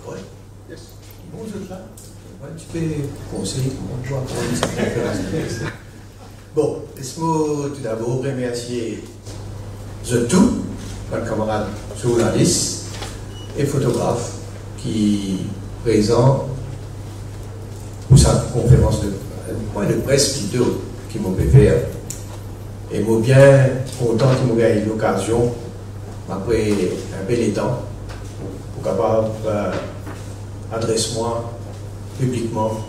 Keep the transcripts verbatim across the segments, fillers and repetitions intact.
Wi. Yes. Bon, zot la. Wi, ti pe konsey kouma pou aprann sa konferans de pres. Bon, les mo toudabor remersie zot tou, bann kamarad zournalis e fotograf ki prezan pou sa konferans de, pwin de pres plito ki mo pe fer. E mo bien kontan ki mo gagn lokazion, apre inpe letan, pou kapav, eh, adres mwa piblikman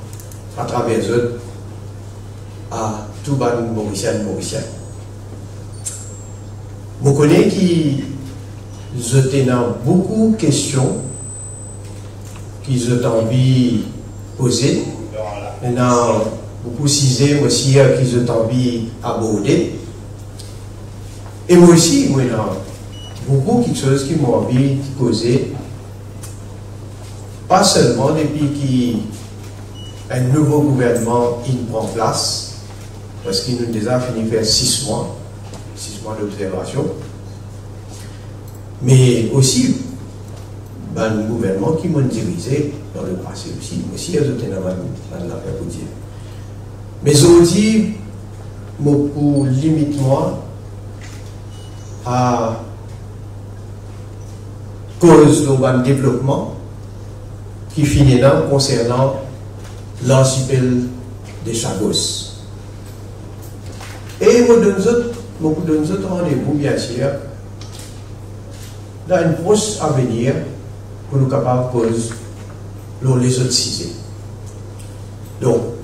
atraver zot a tou bann Morisien, Morisien. Mo kone ki zot ena boukou kestion ki zot anvi poze, ena boukou size, mo sir, ki zot anvi aborde. E mwa osi, mo ena boukou kiksoz ki mo anvi koze, pa selman depi ki enn nouvo gouvernman inn pran plas, parski nou deza fini fer sis mwa, sis mwa lobzervasion, me osi bann gouvernman ki mo'nn dirize dan lepase osi, mo sir zot ena bann, bann zafer pou dir. Me zordi, mo pou limit mwa a koz lor bann devlopman ki finn ena konsernan larsipel de Chagos. E mo donn zot, mo pou donn zot randevou, biensir, dan enn pros avenir pou nou kapav koz lor lezot size. Donk,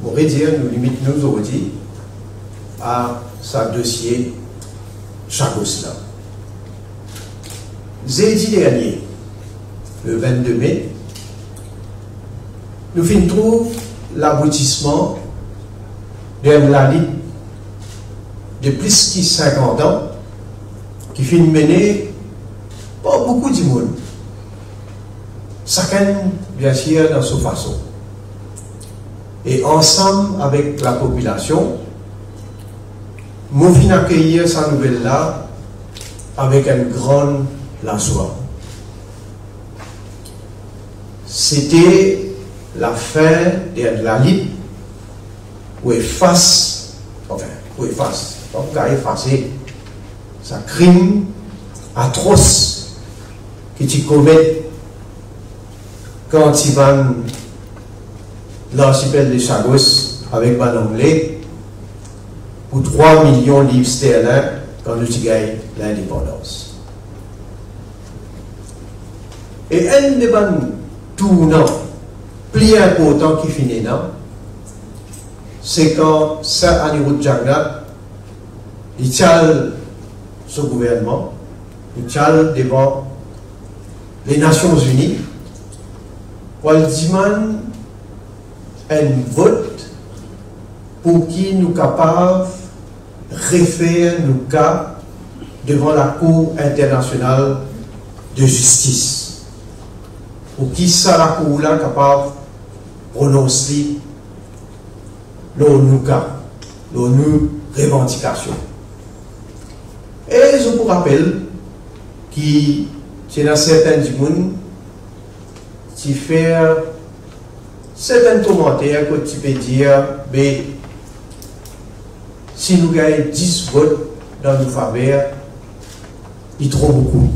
mo redir, nou limit nou zordi a sa dosie Chagos la. Zedi dernie, le vennde me, nou finn trouv laboutisman de enn lalit de plis ki sinkant an ki finn mene par boukou dimoun, sakenn, biensir, dan so fason. E ansam avek lapopilasion, mo finn akeyir sa nouvel la avek enn gran lazwa. Sete lafin de enn lalit pou efas, anfin, pou efas, pa pou kapav efase sa krim atros ki ti komet kan ti bann larsipel de Chagos avek bann Angle pou trwa milion liv sterlin kan nou ti gagn lindepandans. E enn de bann tournan pli inportan ki finn ena, se kan Sir Anirudh Jagannath, li ti al so gouvernman, li ti al devan Lenasion Ini pou al dimann enn vot pou ki nou kapav refer nou ka devan Lakour Internasional de Zistis, pou ki sa lakour la kapav pronons li lor nou ka, lor nou revandikasion. E zot pou rapel ki ti ena sertin dimoun ti fer sertin komanter kot ti pe dir, be, si nou gagn dis vot, dan nou faver, li tro boukou.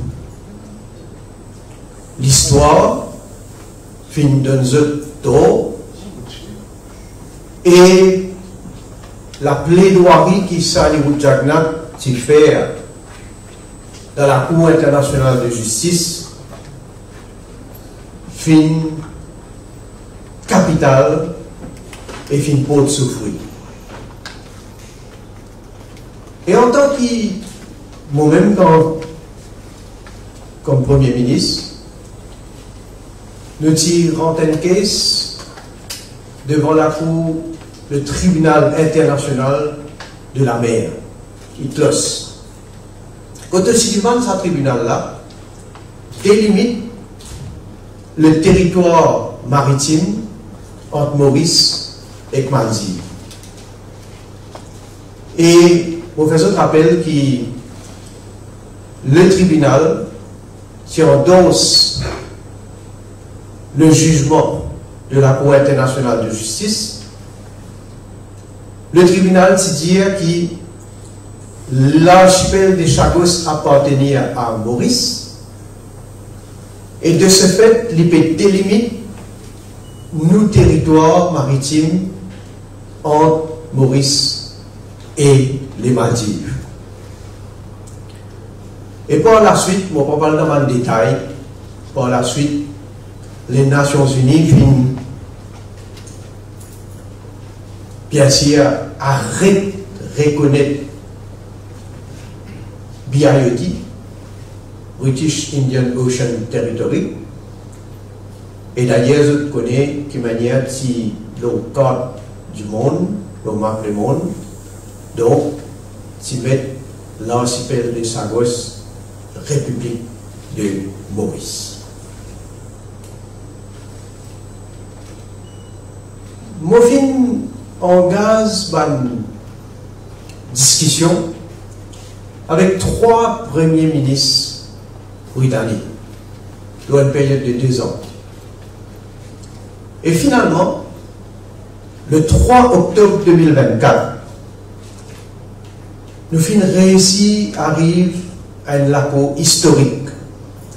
Listwar finn donn zot tor, e lapledwari ki Sir Anirudh Jagannath ti fer dan Lakour Internasional de Zistis finn kapital e finn port so fri. E antan ki momem, kan, kom Premie Minis, nou ti rant enn kes devan lakour le Tribinal Internasional de la Mer, ICLOS. Kot ti dimann sa tribinal la delimit le teritwar maritim ant Moris ek Maldiv. E mo fer zot rapel ki le tribinal ti andors le zizman de Lakour Internasional de Zistis. Le tribinal ti dir ki larsipel de Chagos apartenir a Moris, e de se fet, li pe delimit nou teritwar maritim ant Moris e le Maldiv. E par laswit, mo pa pou al dan bann detay, par laswit, Lenasion Zini finn, biensir, aret rekonet B I O T, British Indian Ocean Territory. E dayer, zot kone ki manier ti lor kart dimond, lor map lemond, donk, ti met larsipel de Chagos Repiblik de Moris. Mo finn angaz bann diskision avek trwa Premie Minis britanik lor enn period de de zan. E finalman, le trwa oktob de mil vennkat, nou finn reisi ariv a enn lakor istorik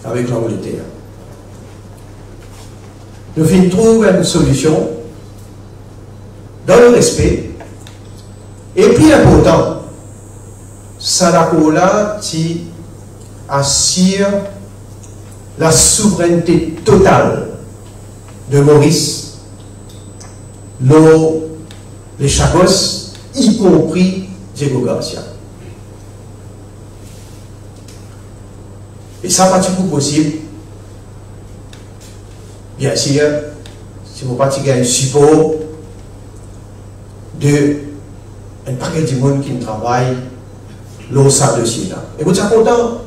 avek Langleter. Nou finn trouv enn solision dan lerespe, e pli inportan, sa lakor la ti asir lasouvrennte total de Moris lor le Chagos, ikonpri Diego Garcia. E sa pa ti pou posib, biensir, si mo pa ti gagn sipor de enn pakete dimoun ki travay lor sa dosie la. E mo ti kontan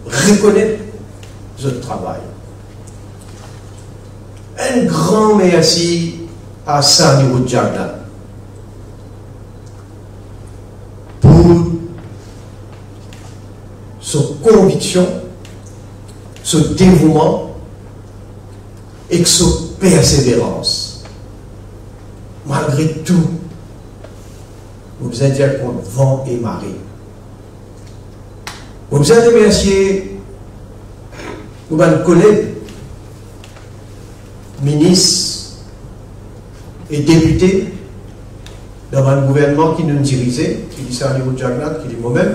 rekonet zot travay. Enn gran mersi a Sir Anirudh Jagannath pou so konviksion, so devouman ek so perseverans. Malgre tou, mo bizin tir kont van e mare. Mo bizin remersie nou bann koleg minis e depite dan bann gouvernman ki nou dirize, ki li Sir Anirudh Jagannath, ki li momem.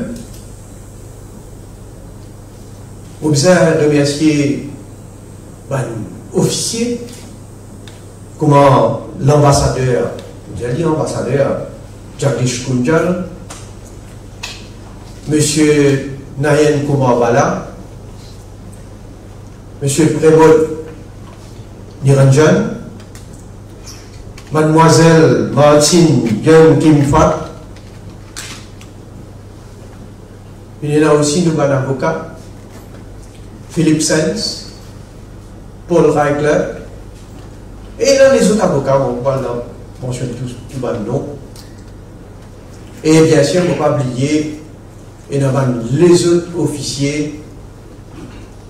Mo bizin remersie bann ofisie, kouma lanbasader, mo dir li anbasader Jagdish Kunjal, Misie Nayan Kumar Bhalla, Misie Pramod Niranjan, Madmwazel Martine Young Kim Phat, ena osi nou bann avoka, Philip Sands, Paul Reichler, e ena lezot avoka, bon, mo pa mansionn tou, tou bann non. E biensir, mo pa bliye, ena bann lezot ofisie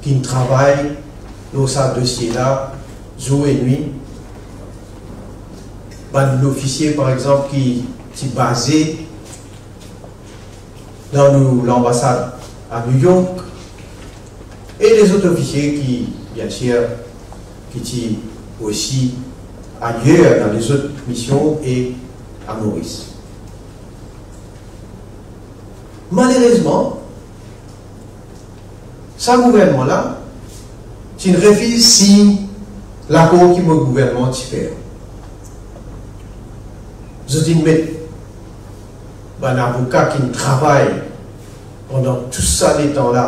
ki'nn travay lor sa dosie la, zour e nwi. Bann lofisie, par exanp, ki ti baze dan nou lanbasad a New York, e lezot ofisie ki, bien sir, ki ti osi ayer dan lezot mision e a Moris. Malerezman, sa gouvernman la ti refiz sign lakor ki mo gouvernman ti fer. Zot inn met bann avoka ki'nn travay pandan tou sa letan la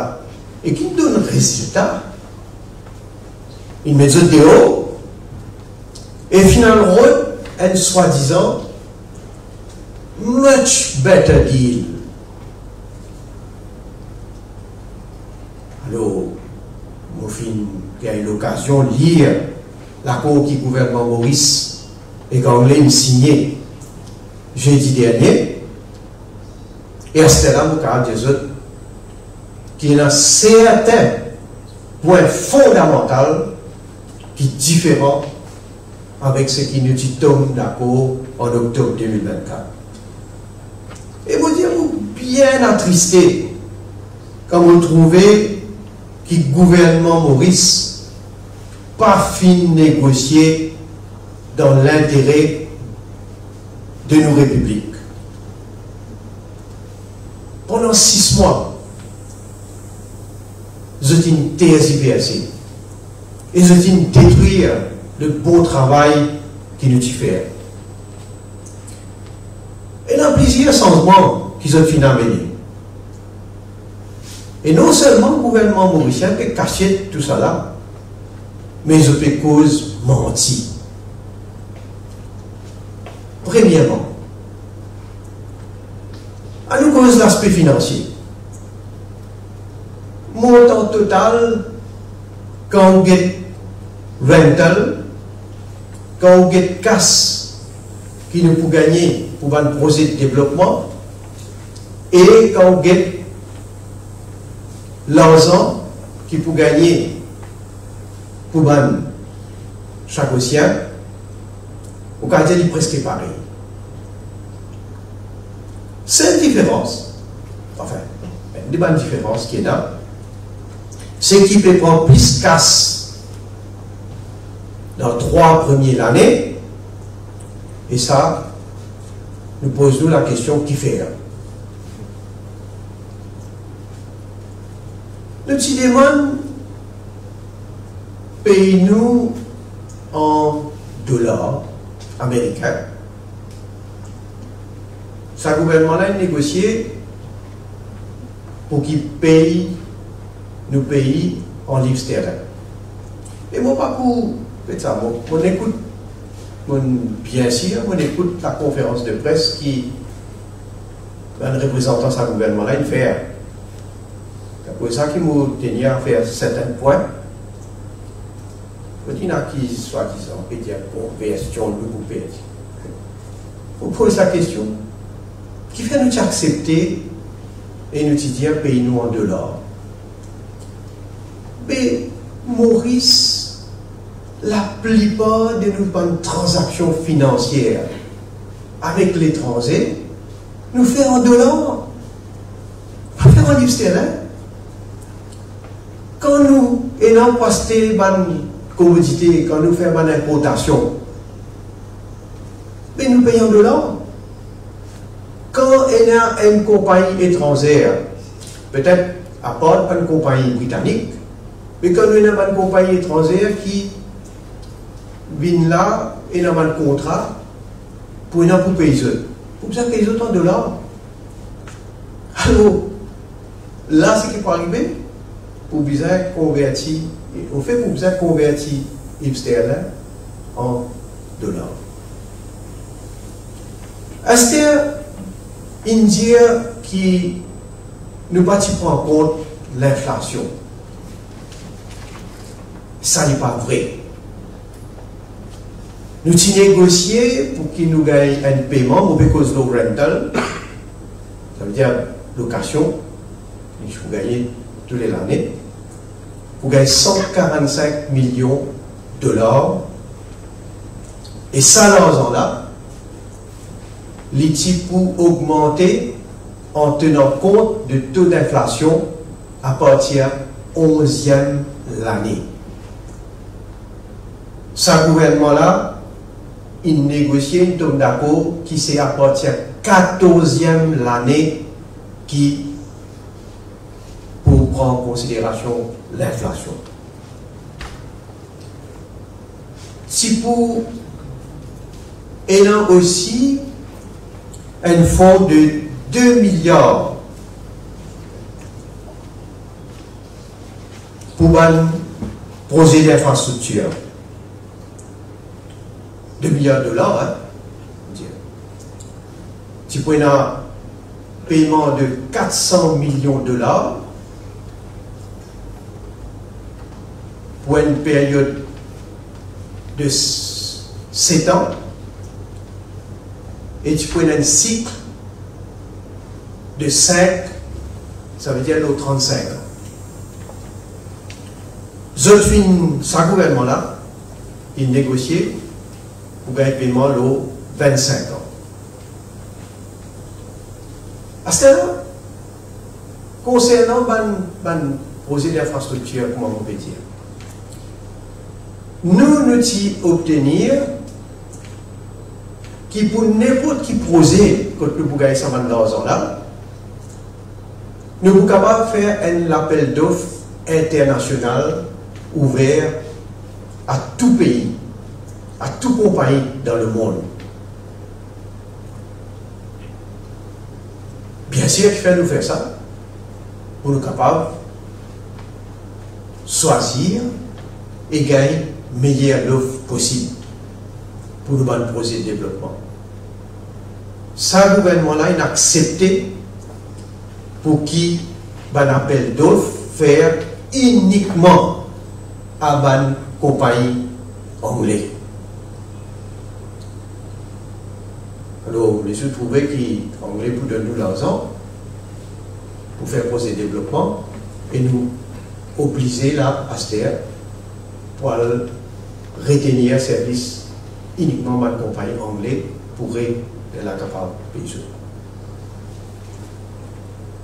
e ki'nn donn rezilta, inn met zot deor e finn al rod enn swadizan much better deal. Alor, mo finn gagn lokazion lir lakor ki gouvernman Moris ek Angle inn signe zedi dernie, e aster la mo kapav dir zot ki ena sertin pwin fondamantal ki diferan avek seki nou ti tom dakor an oktob de mil vennkat. E mo dir, mo bien atriste kan mo trouve ki gouvernman Moris pa finn negosie dan lintere de nou repiblik. Pandan sis mwa, zot inn terziverse e zot inn detrir le bon travay ki nou ti fer. Ena plizier sanzman ki zot finn amene. E non selman gouvernman morisien pe kasiet tousala, me zot pe koz manti. Premierman, anou koz laspe finansie. Montan total, kan ou get rental, kan ou get kas ki nou pou gagne pou bann proze de devlopman, e kan ou get larzan ki pou gagne pou bann Chagosien, ou kapav dir li preske parey. Sel diferans, anfin, enn de bann diferans ki ena, seki pe pran plis kas dan trwa premie lane, e sa, nou poz nou lakestion, kifer? Nou ti demann pey nou an dolar amerikin. Sa gouvernman la inn negosie pou ki pey nou pei an liv sterlin. E mo pa pou, fet sa, mo, mo ekout, mo bien sir, mo ekout lakonferans de pres ki bann reprezantan sa gouvernman la inn fer. Apre sa ki mo tenir a fer sertin pwin, mo inn akiz swadizan pe dir konversion nou pou perdi. Mo poz lakestion, kifer nou ti aksepte e nou ti dir pey nou an dolar? Me Moris, laplipar de nou bann tranzaksion finansier avek letranze, nou fer an dolar, pa fer an liv sterlin. Kan nou ena pou aste bann komodite, kan nou fer bann inportasion, me nou pey an dolar. Kan ena enn konpagni etranzer, petet apar bann konpagni britanik, me kan nou ena bann konpagni etranzer ki vinn la, ena bann kontra pou ena pou pey zot, pou bizin pey zot an dolar. Alor, la seki pou arive, pou bizin konverti, anfin pou bizin konverti liv sterlin an dolar. Aster, inn dir ki nou pa ti pran kont linflasion. Sa li pa vre. Nou ti negosie pou ki nou gagn enn peyman, mo pe koz lor rental, savedir lokasion, ki nou pou gagne tou le lane, pou gagn san karannsink milion dolar. E sa larzan la, li ti pou ogmante en tenant compte de taux d'inflation à partir onzième lane. Sa gouvernman la, inn negosie, inn tom dakor ki se apartir katorzième lane ki pou pran konsiderasion linflasion. Ti pou ena osi enn fon de de miliar pou bann proze linfrastriktir. De miliar dolar, hein, je veux dire. Ti pou ena peyman de kat san milion dolar pou enn period de s-, set an, e ti pou ena enn sik de sink, savedir lor trannsink an. Zot finn, sa gouvernman la, inn negosie pou gagn peyman lor vennsink an. Aster la, konsernan bann, bann proze linfrastriktir, kouma mo pe dir, nou, nou ti obtenir ki pou ninport ki proze kot nou pou gagn sa bann larzan la, nou pou kapav fer enn lapel dof internasional ouver a tou pei, a tou konpagni dan lemond. Biensir, kifer nou fer sa? Pou nou kapav swazir e gagn meyer lof posib pou nou bann proze devlopman. Sa gouvernman la, inn aksepte pou ki bann apel dof fer inikman a bann konpagni angle. Alor, lezour trouve ki angle pou donn nou larzan pou fer proze devlopman, e nou oblize la, aster, pou al retenir servis inikman bann konpagni angle pou re-, la kapav pey zot.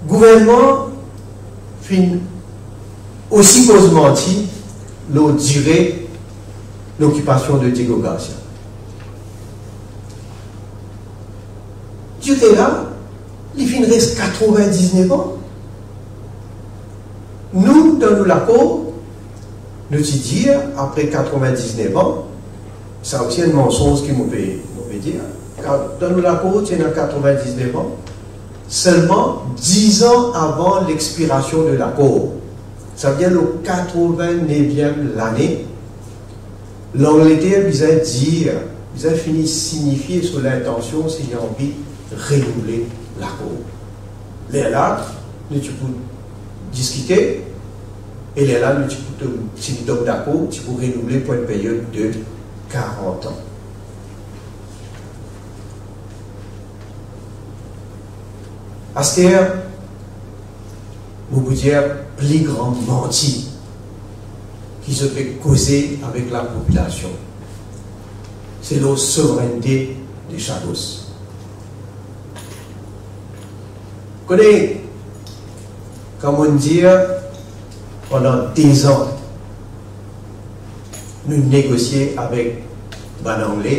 Gouvernman finn osi koz manti lor dire lokipasion de Diego Garcia. Dire la, li finn res katrevin-diznef an. Nou, dan nou lakor, nou ti dir, apre katrevin-diznef an, sa osi enn mansonz ki mo pe, mo pe dir, kar dan nou lakor, ti ena katrevin-diznef an, selman diz an avan lexpirasion de lakor. Savedir lor katrevin-neviem lane, Langleter bizin dir, bizin fini sinifie so lintansion si li anvi renouvle lakor. Lerla, nou ti pou diskite, e lerla nou ti pou tom-, ti pou tom dakor, ti pou renouvle pou enn period de karant an. Aster, mo pou dir pli gran manti ki zot pe koze avek lapopilasion, se lor souvrennte de Chagos. Kone, kan mo'nn dir, pandan dezan, nou negosie avek bann Angle,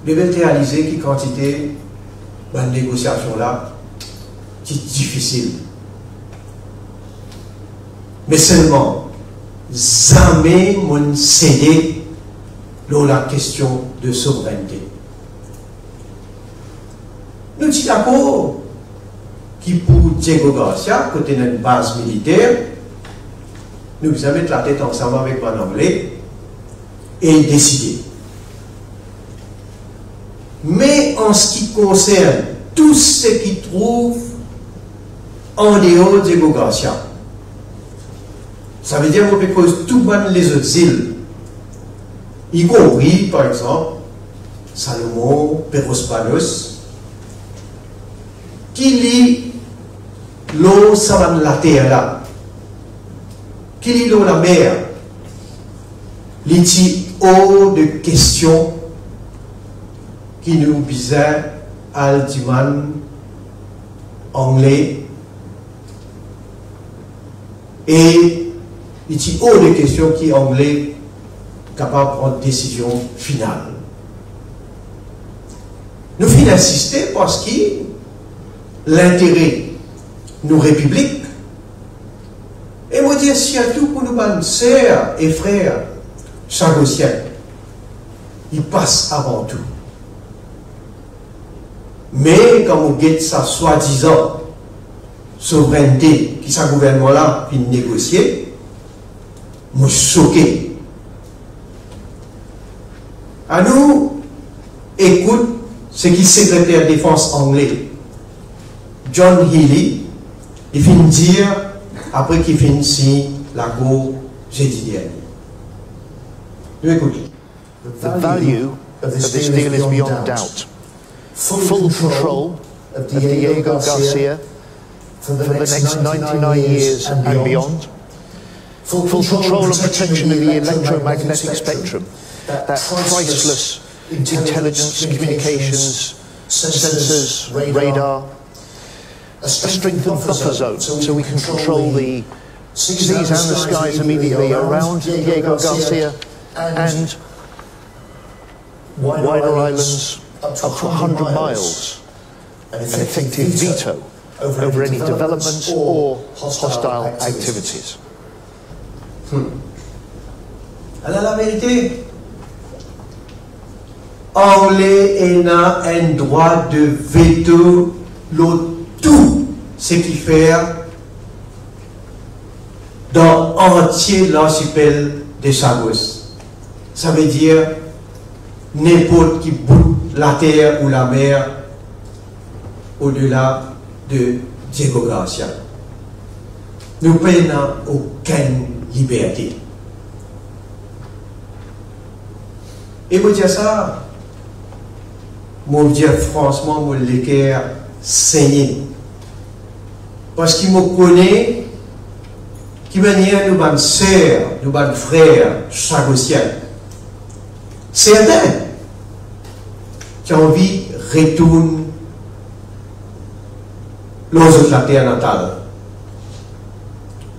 Lebel ti realize ki kantite bann negosiasion la ti difisil. Me selman, zame mo'nn sede lor lakestion de souvrennte. Nou ti dakor ki pou Diego Garcia, kot ena enn baz militer, nou bizin met latet ansam avek bann Angle e deside. Me an se ki konsern tou seki trouv andeor Diego Garcia, savedir mo pe koz tou bann lezot zil, ikonpri, par exanp, Salomon, Peros Banos, ki li lor sa bann later la, ki li lor lamer, li ti or de kestion ki nou bizin al dimann Angle, e li ti or de kestion ki Angle kapav pran desizion final. Nou finn insiste parski lintere nou repiblik, e mo dir sirtou pou nou bann ser e frer sagosien, li pas avan tou. Me kan mo get sa swadizan souvrennte ki sa gouvernman la finn negosie, mo soke. Anou ekout seki sekreter defans Angle, John Healey, li finn dir apre ki finn sign lakor zedi dernie. Nou ekout li. The value of this deal is beyond doubt. Full control of Diego Garcia for the next ninety-nine years and beyond. Full control and protection of the electromagnetic spectrum, that priceless intelligence, communications, sensors, radar, a strengthened buffer zone so we can control the seas and the skies immediately around Diego Garcia and wider islands up to a hundred miles, an effective veto over any developments or hostile activities. Hmm. Ala laverite, Angle ena enn drwa de veto lor tou seki fer dan antie larsipel de Sagos. Savedir ninport ki bout later ou lamer odela de Diego Garcia. Nou pena okenn liberte. E mo dir sa, mo dir fransman, mo leker segne. Parski mo kone ki manier nou bann ser, nou bann frer sagosien, sertin ti anvi retourn lor zot later natal.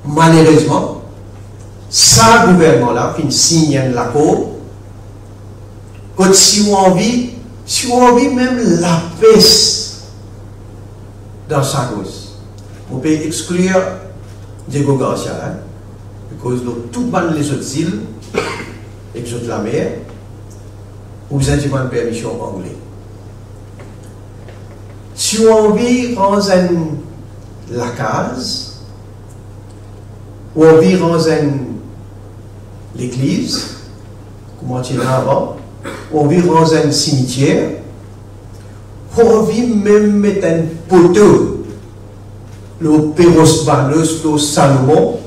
Malerezman, sa gouvernman la finn sign enn lakor kot si ou anvi, si ou anvi mem lapes dan Sagos, ou pe exklir Diego Garcia, hein, because lor tou bann lezot zil ek zot lamer, ou bizin dimann permision Angle. Si ou anvi ranz enn lakaz, ou anvi ranz enn legliz, kouma ti ena avan, ou anvi ranz enn simitier, ou anvi mem met enn poto lor Peros Banos, lor Salomon,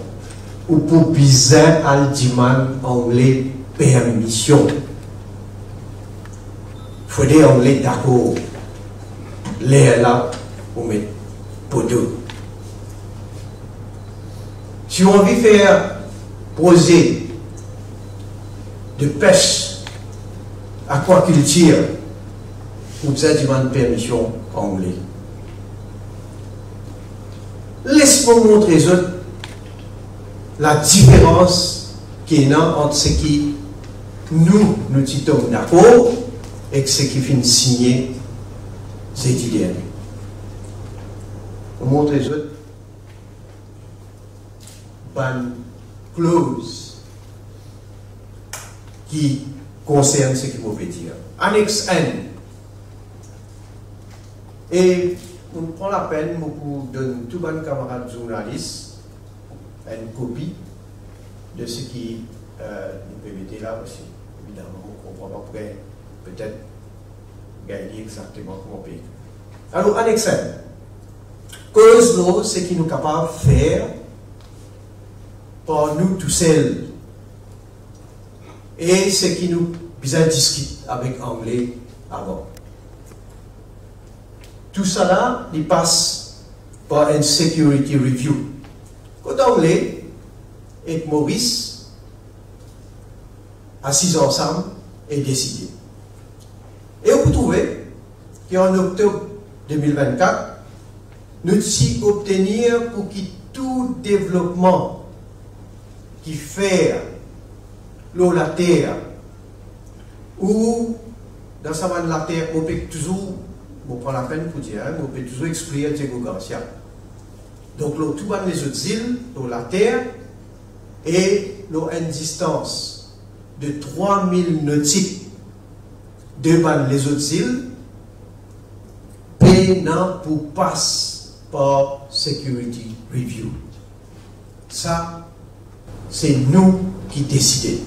ou pou bizin al dimann Angle permision. Fode Angle dakor. Lerla ou met poto. Si ou anvi fer proze de pes, akwakiltir, ou bizin dimann permision Angle. Les mo montre zot ladiferans ki ena ant seki nou, nou ti tom dakor ek seki finn signe zedi dernie. Mo montre zot bann kloz ki konsern seki mo pe dir. Annex enn. E mo pran lapenn, mo pou donn tou bann kamarad zournalis enn kopi de seki, eh, nou pe mete la, parski evidaman, mo konpran pa pre, petet, gagn li exakteman kouma pe ekrir. Alor, annex enn. Koz lor seki nou kapav fer par nou tousel e seki nou bizin diskit avek Angle avan. Tousala, li pas par enn security review. Kot Angle ek Moris asiz ansam e deside. E ou pou trouve, ki an oktob de mil vennkat, nou ti obtenir pou ki tou devlopman ki fer lor later, ou dan sa bann later, mo pe touzour, mo pran lapenn pou dir, hein, mo pe touzour explir Diego Garcia. Donk, lor tou bann lezot zil, lor later, e lor enn distans de trwa mil notik de bann lezot zil, pena pou pas par security review. Sa, se nou ki deside.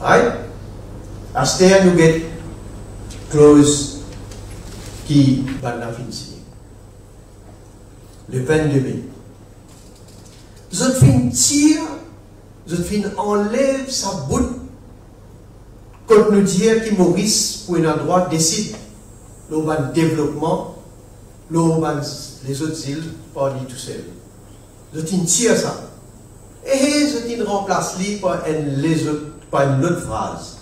Right? Aster nou get kloz ki bann la finn signe. Le vennde me. Zot finn tir, zot finn anlev sa bout kot nou dir ki Moris pou ena drwa desid lor bann devlopman, lor bann lezot zil par li tousel. Zot inn tir sa. E zot inn ranplas li par enn lezot, par enn lot fraz.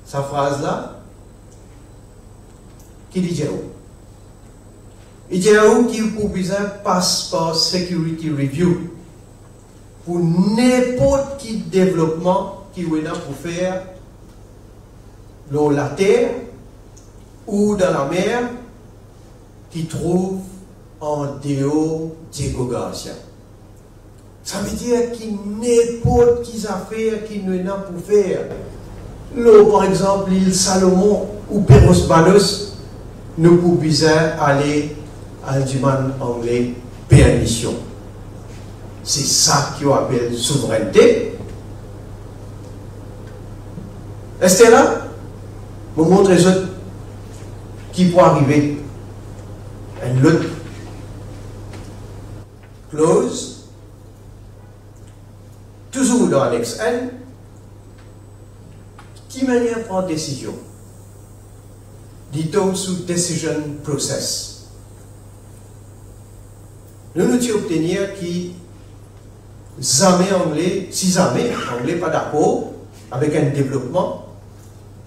Sa fraz la, ki li dir ou? Li dir ou ki ou pou bizin pas par security review pou ninport ki devlopman ki ou ena pou fer lor later ou dan lamer ki trouv andeor Diego Garcia. Sa ve dir ki ninport ki zafer ki nou ena pou fer, lor, par exanp, Lil Salomon ou Perros Banhos, nou pou bizin ale al dimann Angle permision. Se sa ki ou apel souvrennte. Aster la, mo montre zot ki pou arive. Enn lot kloz, touzour dan anex enn, ki manier pran desizion. Li tom sou decision process. Nou, nou ti obtenir ki zame Angle, si zame Angle pa dakor avek enn devlopman,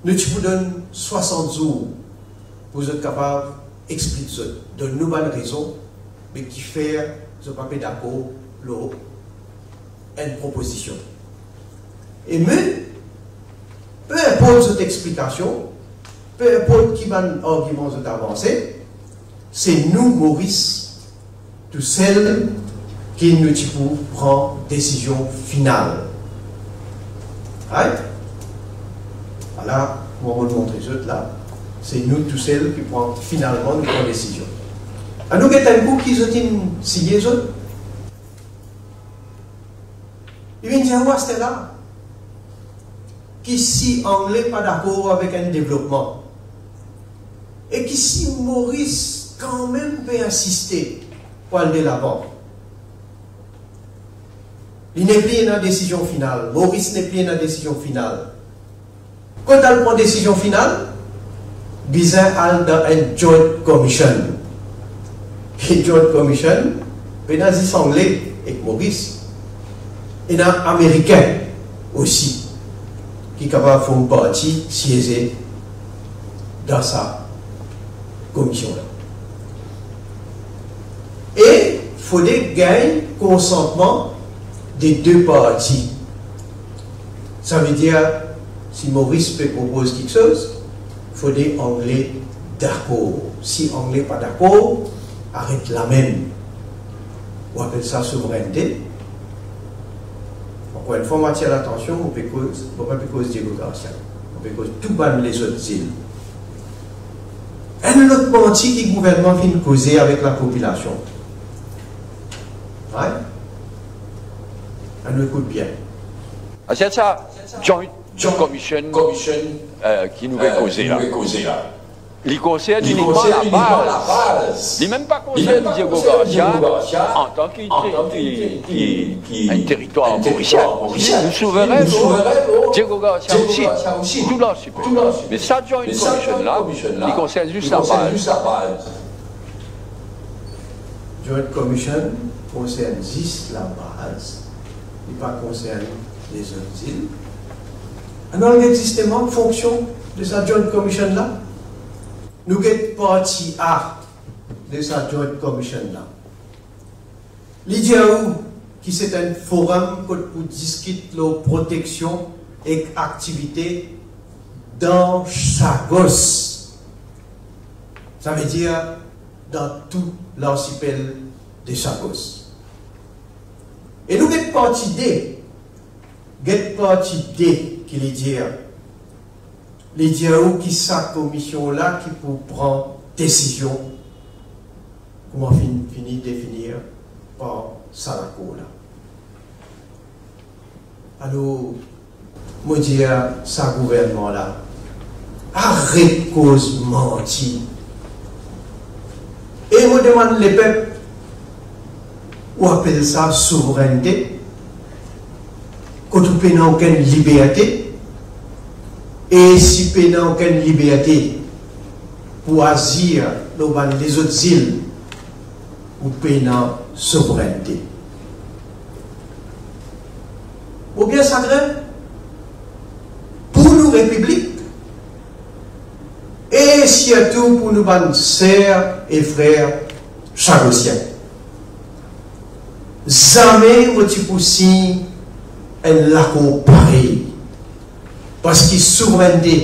nou ti pou donn swasant zour pou zot kapav explik zot, donn nou bann rezon, me kifer zot pa pe dakor lor enn propozision. E me, pe inport zot explikasion, pe inport ki bann argiman zot avanse, se nou, Moris, tousel ki nou ti pou pran desizion final. Right? Ala, mo montre zot la, se nou tousel ki pran, finalman, nou pran desizion. Anou get enn kou ki zot inn signe zot. Li vinn dir ou aster la ki si Angle pa dakor avek enn devlopman, e ki si Moris kanmem pe insiste pou al delavan, li nepli ena desizion final, Moris nepli ena desizion final. Kot al pran desizion final? Bizin al dan enn Joint Commission. E Joint Commission, pena zis Angle ek Moris, ena Amerikin osi ki kapav form parti, sieze dan sa komision la. E fode gagn konsantman de de parti. Sa ve dir, si Moris pe propoz kiksoz, fode Angle dakor. Si Angle pa dakor, aret lamem. Ou apel sa souvrennte? Ankor enn fwa, mo atir latansion, mo pe koz, mo pa pe koz Diego Garcia. Mo pe koz tou bann lezot zil. Enn lot manti ki gouvernman finn koze avek lapopilasion. Right? Anou ekout bien. Aster sa, Joint Commission, euh, ki nou pe koze la, li konsern inikman labaz. Li mem pa konsern Diego Garcia antan ki, ki, ki, ki enn teritwar morisien. Nou souveren, nou, Diego Garcia osi, tou la. Me sa Joint Commission la, li konsern zis labaz. Joint Commission konsern zis labaz, li pa konsern lezot zil. Anou al get zisteman fonksion de sa Joint Commission la. Nou get parti A de sa Joint Commission la. Li dir ou ki se enn forum kot pou diskit lor proteksion ek aktivite dan Chagos. Savedir dan tou larsipel de Chagos. E nou get parti D, get parti D ki li dir. Li dir ou ki sa komision la ki pou pran desizion, kouma finn fini definir par sa lakour la. Alor, mo dir sa gouvernman la, aret koz manti. E mo demann lepep, ou apel sa souvrennte, kot ou pena okenn liberte? E si pena okenn liberte pou azir lor bann lezot zil, ou pena souvrennte. Mo bien sagrin pou nou repiblik e sirtou pou nou bann ser e frer chagosien. Zame mo ti pou sign enn lakour parey, parski souvrennte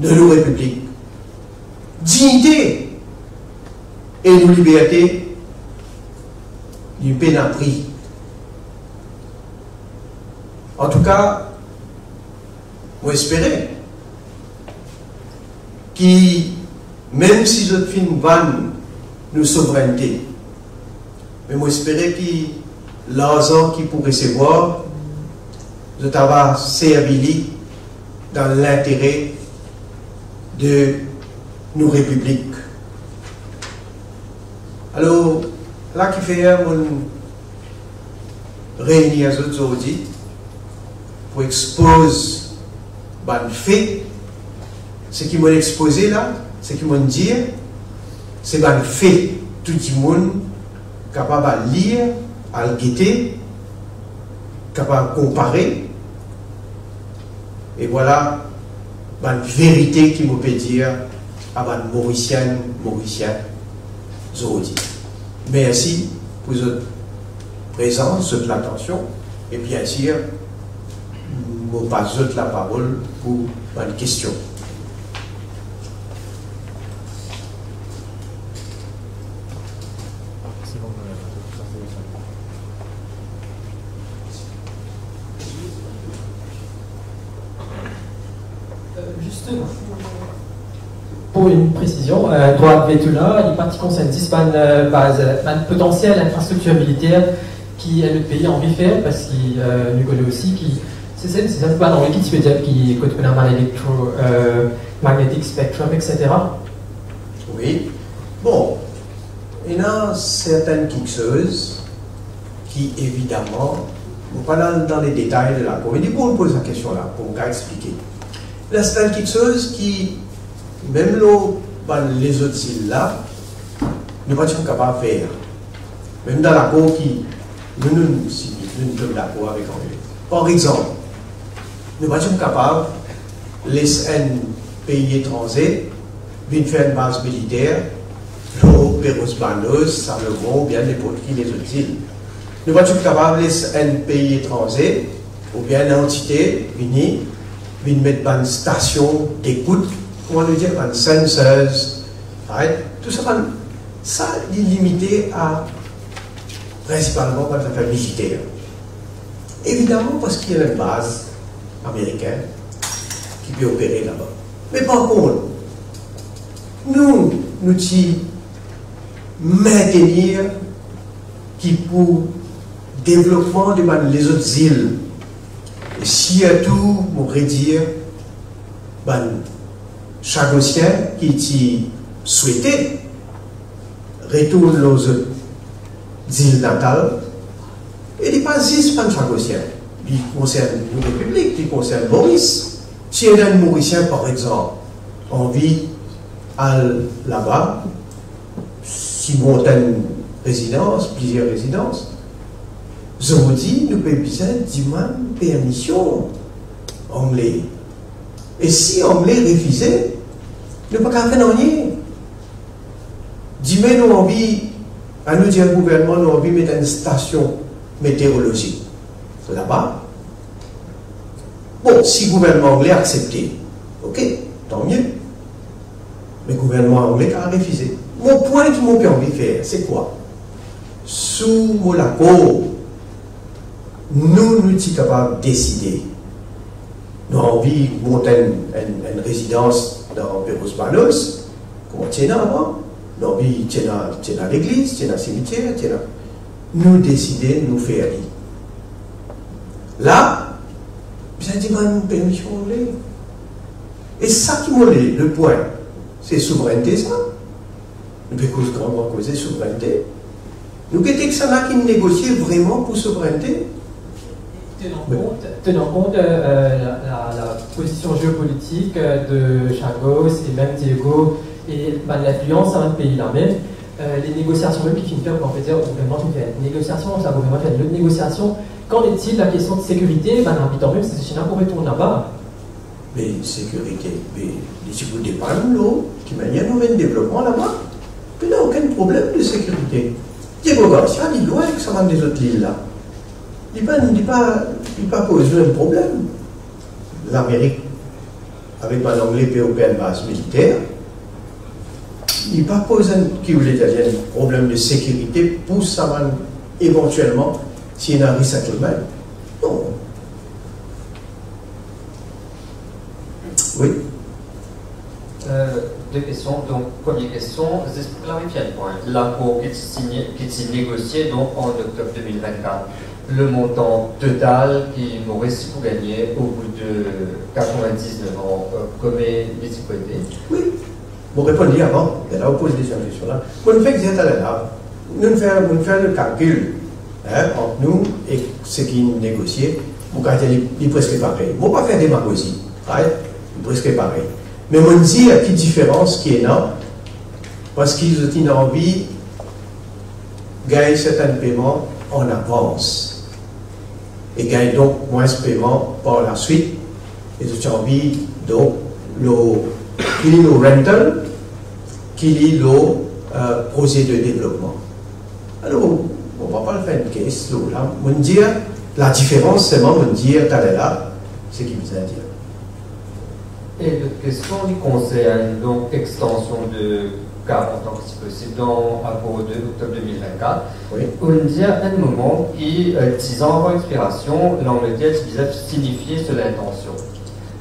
de nou repiblik, dignite e nou liberte, li pena pri. Antouka, mo espere ki, mem si zot finn vann nou souvrennte, me mo espere ki larzan ki pou resevwar, zot ava servi li dan lintere de nou repiblik. Alor, la kifer mo reini zot zordi pou expoz bann fe. Seki mo expoze la, seki mo dir, se bann fe. Tou dimoun kapav al lir, al gete, kapav konpare. E vwala bann verite ki mo pe dir a bann Morisien, Morisien zordi. Mersi pou zot prezans, zot latansion, e biensir, mo pas zot laparol pou bann kestion. Euh, juste pour une précision, euh, Droit Veto la, li pa ti konsern zis bann, euh, baz, euh, bann potansiel infrastriktir militer ki, euh, lot pei anvi fer, parski, euh, nou kone osi ki, se, se, se sa bann ki ti pe dir ki kot ena bann electro, euh, magnetic spectrum, et cetera. Wi. Bon, ena sertin kiksoz ki, evidaman, mo pa al dan le detay de lakour, me dimoun poz sa kestion la, pou mo explike. Ena sertin kiksoz ki, mem lor bann lezot zil la, nou pa ti pou kapav fer. Mem dan lakour ki nou, nou, si nou, nou tom dakor avek Angle. Par exanp, nou pa ti pou kapav les enn pei etranze vinn fer enn baz militer lor Perros Banhos, Salomon, oubien ninport ki lezot zil. Nou pa ti pou kapav les enn pei etranze oubien enn antite vini, vinn met bann stasion dekout, kouma nou dir, bann sensors, right? Tou sa bann, sa li limite a, prinsipalman, bann zafer militer. Evidaman, parski ena enn baz amerikin ki pe opere laba. Me par kont, nou, nou ti mintenir ki pou devlopman de bann lezot zil, e sirtou, mo redir, bann Chagosien ki ti swete retourn lor zot zil natal, e li pa zis bann Chagosien, li konsern nou repiblik, li konsern Moris. Si enn Morisien, par exanp, anvi al laba, si mont enn rezidans, plizier rezidans, zordi nou pe bizin dimann permision Angle. E si Angle refize, nou pa kapav fer nanye. Dime nou anvi, anou dir gouvernman, nou anvi met enn stasion meteorolozik laba. Bon, si gouvernman angle aksepte, ok, tanmie. Me gouvernman angle kapav refize. Mo pwin ki mo pe anvi fer, se kwa? Sou mo lakor, nou, nou ti kapav deside. Nou anvi mont enn, enn, enn rezidans dan Perros Banhos, kouma ti ena avan. Nou anvi ti ena, ti ena legliz, ti ena simitier, ti ena. Nou deside, nou fer li. La, bizin dimann permision angle. E sa ki mo le, lepwin, se souvrennte sa. Nou pe koz, kan nou koze souvrennte, nou gete kisannla ki negosie vreman pou souvrennte. Tenant kont, tenant kont, euh, euh, la, la, la pozision zeopolitik, euh, de Chagos e mem Diego e bann linflians sa bann pei la mem, euh, les négociations mem ki finn fer, on peut dire, gouvernman finn fer négociasion, sa gouvernman fer lot négociasion. Qu'en est-il la kestion de sekirite, bann abitan mem, si zot ena pou retourn laba? Me sekirite, me li ti pou depann lor ki manier nou amenn devlopman laba. Pena okenn problem de sekirite. Diego Garcia, li lwin ek sa bann lezot lil la. Li pa, li pa, li pa poz nou enn problem. Lamerik avek bann Angle pe ofer enn baz militer. Li pa poz enn, ki oule dir, enn problem de sekirite pou sa bann, evantielman, si ena resettlement. Non. Wi. Euh, de kestion. Donk, premie kestion, zis pou klarifie enn pwin. Lakor ki ti signe, ki ti negosie, donk, an oktob de mil vennkat, le montan total ki Moris ti pou gagne au bout de quatre-vingt-dix-neuf ans, euh, komie li ti pou ete? Wi. Mo reponn li avan, lerla ou poz dezienm kestion la. Mo finn fer talè la. Nou fer, nou fer le kalkil, hein, ant nou e seki negosie. Mo kapav dir li, li preske parey. Mo pa fer demagozi, right? Li preske parey. Me mo dir ki diferans ki ena, parski zot inn anvi gagn sertin peman an avans e gagn donk mwins peman par laswit, e zot ti anvi, donk, lor, ki li lor rental, ki li lor, euh, proze de devlopman. Alor, mo pa pou al fer enn kes lor la, mo dir, ladiferans selman, mo dir, talè la, seki bizin dir. E lot kestion, li konsern, donk, extension de karant an, si posib, dan akor de oktob de mil vennkat. Wi. Ou dir enn moman ki, euh, dizan avan expirasion, Langleter ti bizin sinifie so lintansion.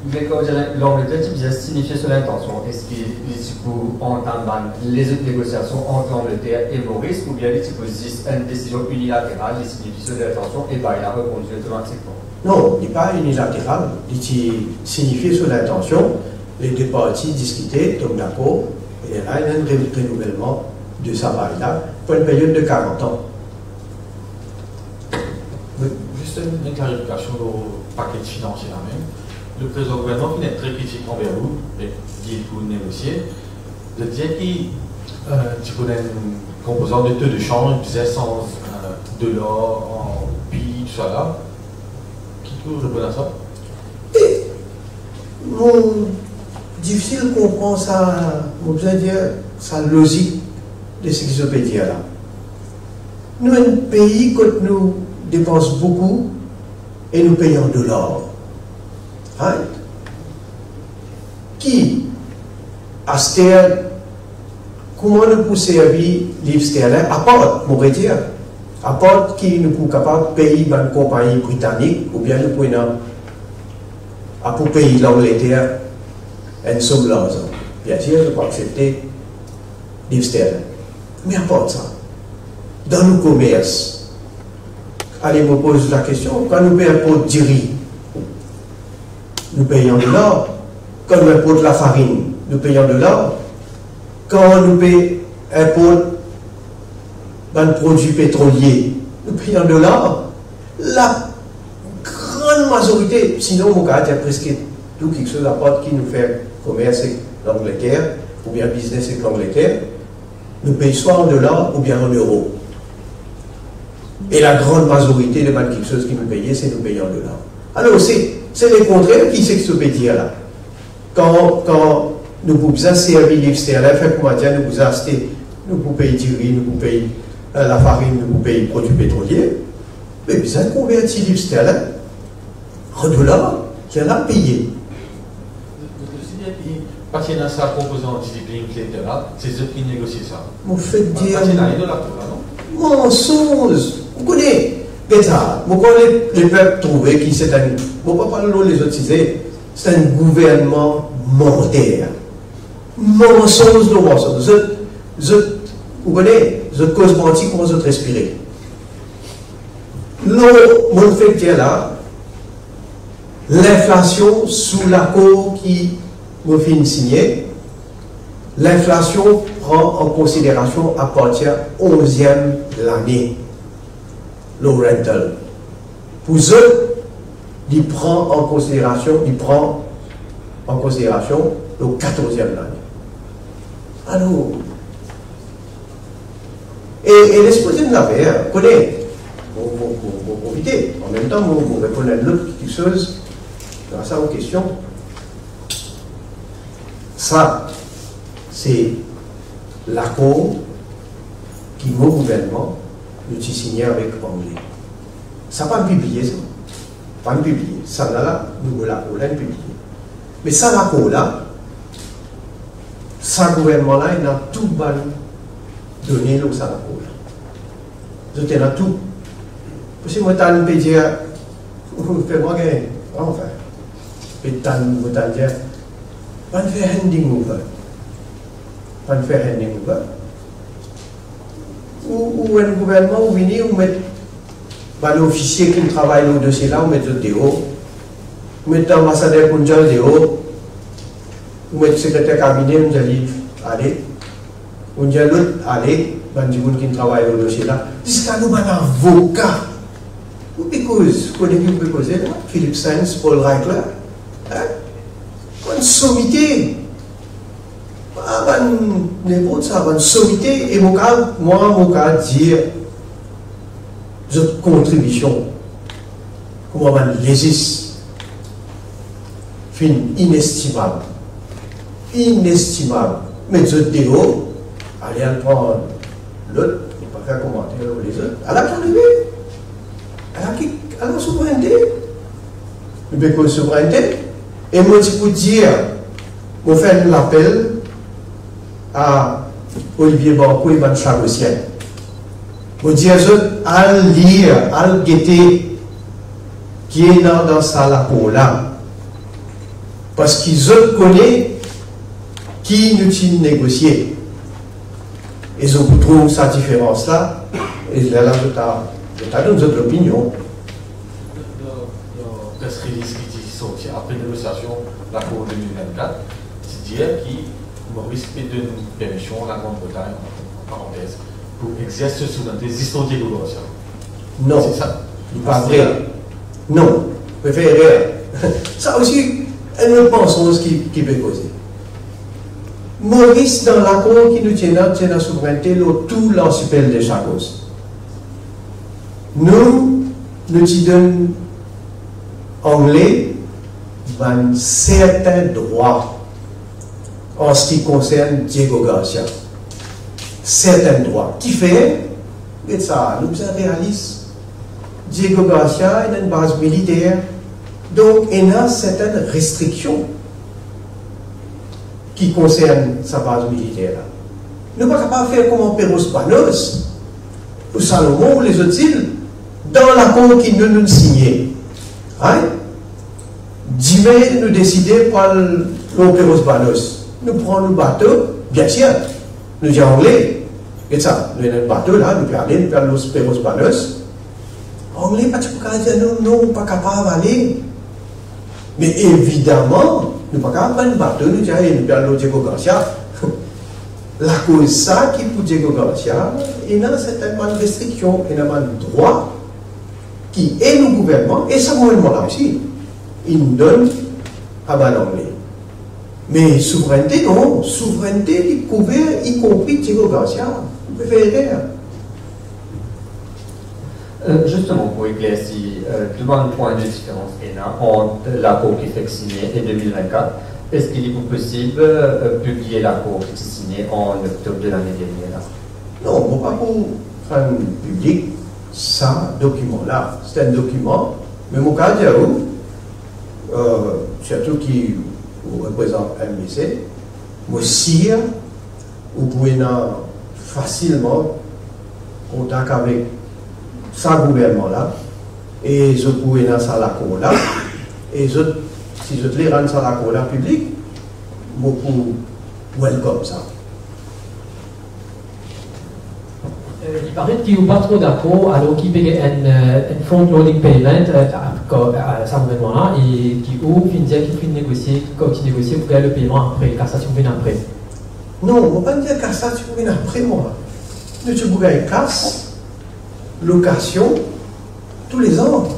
Me kan ou dir Langleter ti bizin sinifie so lintansion, eski li ti pou antam bann lezot negosiasion ant Langleter e Moris, oubien li ti pou zis enn desizion inilateral, li sinifie so lintansion e bagay la rekonduir otomatikman? Non, li pa inilateral, li ti sinifie so lintansion, le de parti diskite, tom dakor, e lerla ena enn re-, renouvelman de sa bagay la pou enn period de karant an. Wi. Zis enn, enn klarifikasion lor pake finansie la mem. Le prezidan gouvernman finn enn tre kritik anver ou, e dir ki ou negosie. Zot dir ki, euh, ti pou ena enn konpozant de to de chanj, bizin sanz, euh, dolar an roupi, tousala. Ki pou reponn a sa? E mo difisil konpran sa, mo bizin dir sa lozik de seki zot pe dir la. Nou enn pei kot nou depans boukou e nou pey an dolar. Right? Ki aster, kouma nou pou servi liv sterlin, apart, mo redir, apart ki nou pou kapav pey bann konpagni britanik, oubien nou pou ena, a pou pey Langleter enn som larzan. Biensir, nou pou aksepte liv sterlin. Me apart sa, dan nou komers, ale, mo poz la kestion, kan nou pe inport diri, nou pey an dolar. Kan nou inport lafarinn, nou pey an dolar. Kan nou pe inport bann prodwi petrolie, nou pey an dolar. La grann mazorite, sinon mo kapav dir preske tou kiksoz, apart ki nou fer komers ek Langleter, oubien biznes ek Langleter, nou pey swa an dolar oubien an euro. E la grann mazorite de bann kiksoz ki nou peye, se nou pey an dolar. Alor, se, se lekontrer ki seki to pe dir la. Kan, kan nou pou bizin servi liv sterlin, fer kouma dir, nou pou bizin aste, nou pou pey diri, nou pou pey, eh, lafarin, nou pou pey prodwi petrolie, be bizin konverti liv sterlin an dolar, lerla peye. Zot osi, epi, pa ti ena sa konpozan GDP inflator la, se zot ki negosie sa. Mo fek dir, pa ti ena li dan lakour la, non? Mansonz. Ou kone, get sa, mo krwar le, lepep trouve ki se enn, mo pa pale lor lezot size, se enn gouvernman manter. Mansonz lor mansonz. Zot, zot, ou kone, zot koz manti kouma zot respire. Non, mo fek dir la, linflasion sou lakor ki mo finn signe, linflasion pran an konsiderasion apartir onziem lane lor rental. Pou zot, li pran an konsiderasion, li pran an konsiderasion lor katorz lane. Alor, e, e les poze enn laver, kone, mo, mo, mo, mo profite, anmemtan, mo, mo reponn enn lot kiksoz, gras a ou kestion. Sa, se lakor ki mo gouvernman, nou ti signe avek Angle. Sa pa'nn pibliye, sa. Pa'nn pibliye. Sa la, la, nouvo lakor la, inn pibliye. Me sa lakor la, sa gouvernman la, ena tou bann done lor sa lakor la. Zot ena tou. Parski mo tann pe dir, fer mwa gagn, anfin, pe tann, mo tann dir, pa'nn fer handing over. Pa'nn fer handing over. Ou, ou enn gouvernman, ou vini, ou met bann ofisie ki travay lor dosie la, ou met zot deor. Ou met lanbasader Koundial deor. Ou met sekreter kabine, ou dir li ale. Ou dir lot ale, bann dimoun ki travay lor dosie la. Ziska nou bann avoka. Ou pe koz, kone ki ou pe koze la? Philip Sands, Paul Reichler. Hein? Bann somite. Pa bann ninport sa, bann somite, e mo kav, mwa, mo kav dir zot kontribision kouma bann lezis finn inestimab, inestimab. Met zot deor, ale al pran lot, e pa fer komanter lor lezot. Ala ki arive. Ala ki, ala souvrennte. Nou pe koz souvrennte. E mo ti pou dir, mo fer enn lapel a Olivier Banco e bann Chagosien. Mo dir zot, al lir, al gete ki ena dan sa lapor la. Parski zot kone ki nou ti negosie. E zot pou trouv sa diferans la, e lerla zot a, zot a donn zot lopinion. Dan, dan press release ki ti sorti apre negosiasion lakor de mil vennkat, ti dir ki Moris pe donn permision Lagrand Bretagn, an parantez, pou exers so souvrennte zis lor Diego Garcia. Non, se sa? Li pa vre. Non, pe fer erer. Sa osi, enn lot mansonz ki, ki pe koze. Moris, dan lakor ki nou ti ena, ti ena souvrennte lor tou larsipel de Chagos. Nou, nou ti donn Angle bann sertin drwa an se ki konsern Diego Garcia. Sertin drwa. Kifer? Get sa, nou bizin realis. Diego Garcia ena enn baz militer, donk ena sertin restriksion ki konsern sa baz militer la. Nou pa kapav fer kouma Peros Banos, ou Salomon, ou lezot zil, dan lakor ki nou, nou signe. Right? Dime nou deside pou al lor Peros Banos. Nou pran nou bato, biensir, nou dir Angle, get sa, nou ena enn bato la, nou pe ale, nou pe al lor Peros Banos. Angle pa ti pou kapav dir nou, non, ou pa kapav ale. Me evidaman, nou pa kapav pran bato, nou dir, "Aye, nou pe al lor Diego Garcia." Lakoz sa ki pou Diego Garcia, ena sertin bann restriksion, ena bann drwa ki e nou gouvernman, e sa gouvernman la osi, inn donn a bann Angle. Me souvrennte, non, souvrennte, li kouver, ikonpri Diego Garcia. Ou pe fer erer. Euh, justement, pour éclaircir, euh, deux bann pwin de diferans ena ant lakor ki fek signe e de mil vennkat, eski li pou posib, euh, pibliye lakor ki ti signe an oktob de lane dernier la? Non, mo pa pou rann piblik sa dokiman la. Se enn dokiman, me mo kapav dir ou, euh, sirtou ki ou reprezant M B C, mo sir ou pou ena fasilman kontak avek sa gouvernman la, e zot pou ena sa lakor la, e zot, si zot le rann sa lakor la piblik, mo pou welcome sa. Euh, li paret ki ou pa tro dakor, alor ki pe gagn enn, euh, enn front loading payment, euh, a, ko-, a, sa gouvernman la, e ki ou finn dir ki finn negosie, ki ou ti negosie pou gagn le peyman apre, kas la ti pou vinn apre. Non, mo pa dir kas la ti pou vinn apre mwa. Nou ti pou gagn kas, lokasion, toulezan.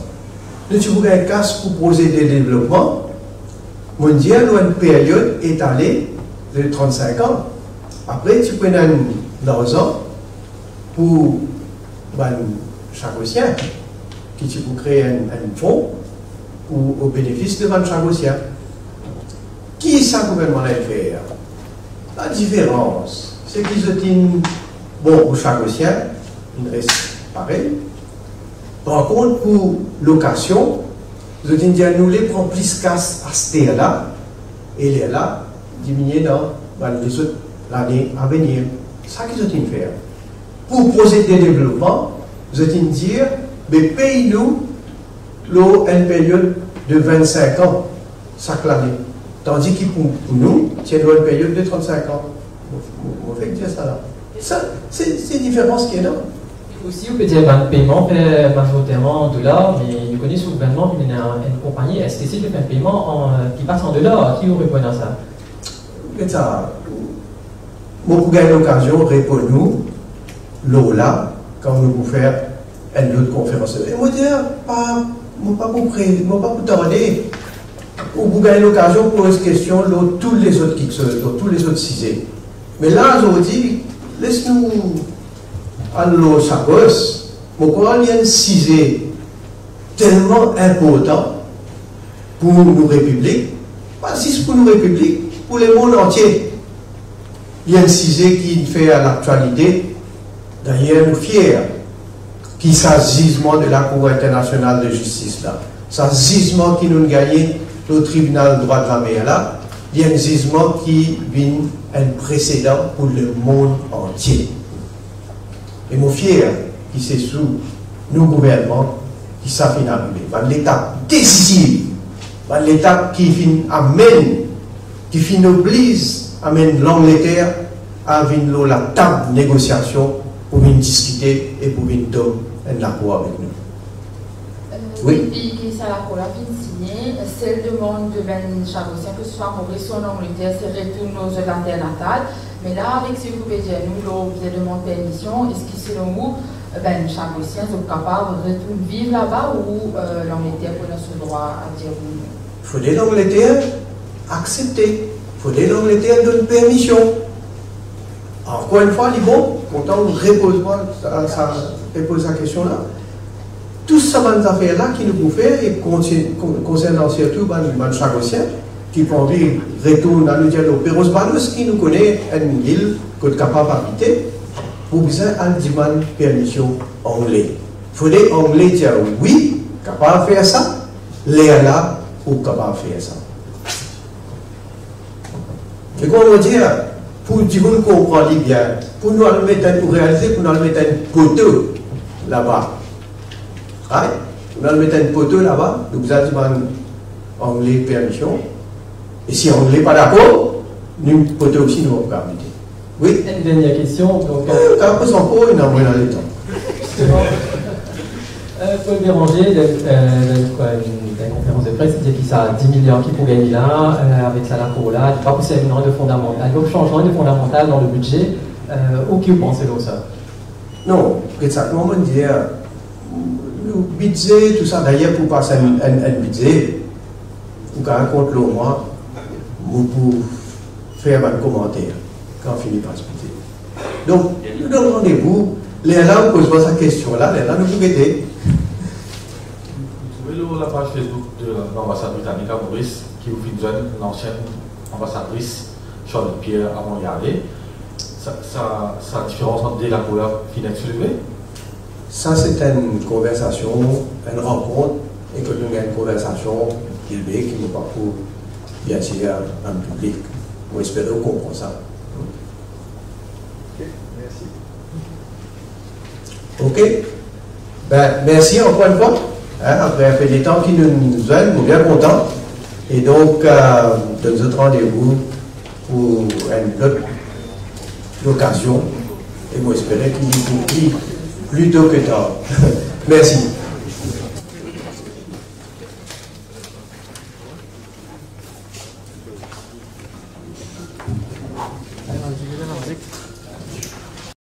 Nou ti pou gagn kas pou proze de devlopman. Mo dir, nou enn peryod etale de trant-sink an. Apre, ti pou ena enn larzan pou bann Chagosien, ki ti pou kree enn, enn fon pou, o benefis de bann Chagosien. Ki sa gouvernman la inn fer? Ladiferans, se ki zot inn, bon, pou Chagosien, inn res parey. Par kont, pou lokasion, zot inn dir nou le pran plis kas aster la, e lerla diminie dan bann lezot lane avenir. Sa ki zot inn fer. Pou proze de devlopman, zot inn dir, be pey nou lor enn peryod de vinn-sink an sak lane, tandi ki pou, pou nou, ti ena enn peryod de trant-sink an. Mo, mo, mo fek dir sa la. Sa, se, se diferans ki ena. Osi, ou pe dir bann peyman fer mazoriterman an dolar, me nou kone sou gouvernman ki ena enn konpagni S T C ki fer peyman an, ki pas an dolar, ki ou reponn a sa? Get sa, mo pou gagn lokazion reponn ou lor la, kan nou pou fer enn lot konferans. E mo dir, pa, mo pa pou pre-, mo pa pou tarde. Ou pou gagn lokazion poz kestion lor tou lezot kiksoz, lor tou lezot size. Me la, zordi, les nou al lor Chagos. Mo krwar li enn size telman inportan pou nou repiblik, pa zis pou nou repiblik, pou lemond antie. Li enn size ki fer laktialite. Dayer, nou fier ki sa zizman de Lakour Internasional de Zistis la, sa zizman ki nou gagne lor Tribinal Drwa de Lamer la, li enn zizman ki vinn enn presedan pou lemond antie. E mo fier ki se sou nou gouvernman ki sa finn arive. Bann letap desiziv, bann letap ki finn amenn, ki finn obliz amenn Langleter a vinn lor latab negosiasion pou vinn diskite e pou vinn tom enn lakor avek nou. Wi. Depi ki sa lakor la finn signe, sel demann de bann Chagosien, ke swa Moris oubien Langleter, se retourn lor zot later natal. Me la, avek seki ou pe dir nou, lor bizin demann permision, eski selon ou, bann Chagosien, zot kapav retourn viv laba ou, eh, Langleter pou ena so drwa a dir wi? Fode Langleter aksepte, fode Langleter donn permision. Ankor enn fwa, li bon, kontan ou repoz mwa sa, sa, repoz sa kestion la. Tou sa bann zafer la ki nou pou fer, e konti-, kon-, konsernan sirtou bann, bann Chagosien ki pou anvi retourn, anou dir, lor Perros Banús, ki nou kone enn il kot kapav abite, pou bizin al dimann permision Angle. Fode Angle dir wi, kapav fer sa, lerla ou kapav fer sa. Se kouma mo dir, pou dimoun konpran li bien, pou nou al met enn, pou realize, pou nou al met enn poto laba. Right? Pou nou al met enn poto laba, nou bizin dimann Angle permision. E si Angle pa dakor, nou poto osi nou pa pou kapav mete. Wi. Enn dernie kestion, donk, eh, euh, ou kapav poz ankor, ena mwa letan. Zisteman. Euh, Paul Bérenger, dan, euh, dan, kwa, enn, dan enn konferans de pres, li dir ki sa dis miliar ki pou gagn la, euh, avek sa lakor la, li pa pou servi nanye de fondamantal. Donk, sanzman de fondamantal dan le bidze, euh, ou ki ou panse lor sa? Non, get sa, kouma mo dir, nou bidze, tou sa, dayer pou pas enn, enn, enn bidze, ou kapav kont lor mwa, mo pou fer bann komanter kan fini pas bidze. Donk, nou donn randevou Lerla ou poz mwa sa kestion la, lerla nou pou gete. Ou trouve lor lapaz Facebook de lanbasad britanik a Moris ki ou finn zwenn lansien anbasadris Charlotte Pierre a Montréal. Sa, sa, sa diferans ant de lakou la finn et souleve? Sa se enn konversasion, enn rankont, e kot nou gagn enn konversasion prive ki nou pa pou, biensir, rann piblik. Mo espere ou konpran sa. Ok, mersi. Ok. Ben, mersi ankor enn fwa. Hein, apre enn pe letan ki nou zwenn, nou bien kontan. E donk, euh, donn zot randevou pou enn lot lokazion. E mo espere ki li pou pli, pli to ki tar. Mersi.